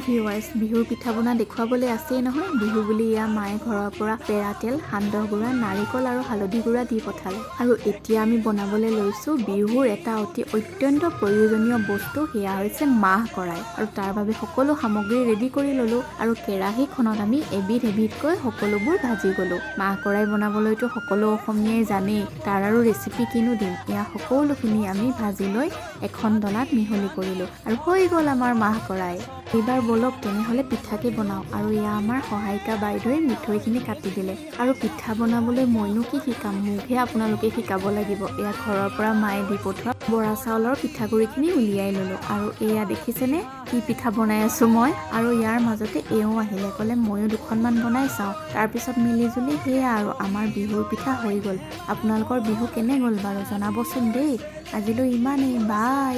Viewers, বিহুৰ পিঠা পনা দেখুৱাবলৈ আছেই নহয়। বিহু বুলি এয়া মায়ে ঘৰৰ পৰা পেৰা তেল, সান্দহ গুড়া, নাৰিকল আৰু হালধি গুড়া দি পঠালে। আৰু এতিয়া আমি বনাবলৈ লৈছোঁ বিহুৰ এটা অতি অত্যন্ত প্ৰয়োজনীয় বস্তু, সেয়া হৈছে মাহ কৰাই। আৰু তাৰ বাবে সকলো সামগ্ৰী ৰেডি কৰি ল'লোঁ আৰু কেৰাহীখনত আমি এবিধ এবিধকৈ সকলোবোৰ ভাজি গ'লোঁ। মাহ কৰাই বনাবলৈতো সকলো অসমীয়াই জানেই, তাৰ আৰু ৰেচিপি কিনো দিম। এয়া সকলোখিনি আমি ভাজি লৈ এখন ডলাত মিহলি কৰিলোঁ আৰু হৈ গ'ল আমাৰ মাহ কৰাই। এইবাৰ ব'লক তেনেহ'লে পিঠাকে বনাওঁ। আৰু এয়া আমাৰ সহায়িকা বাইদেৱে মিঠৈখিনি কাটি দিলে। আৰু পিঠা বনাবলৈ মইনো কি শিকাম, মোকহে আপোনালোকে শিকাব লাগিব। এয়া ঘৰৰ পৰা মায়ে দি পঠোৱা বৰা চাউলৰ পিঠাগুড়িখিনি উলিয়াই ল'লোঁ। আৰু এয়া দেখিছেনে কি পিঠা বনাই আছোঁ মই? আৰু ইয়াৰ মাজতে এওঁ আহিলে, ক'লে ময়ো দুখনমান বনাই চাওঁ। তাৰপিছত মিলিজুলি সেয়া আৰু আমাৰ বিহুৰ পিঠা হৈ গ'ল। আপোনালোকৰ বিহু কেনে গ'ল বাৰু জনাবচোন দেই। আজিলৈ ইমানেই, বাই।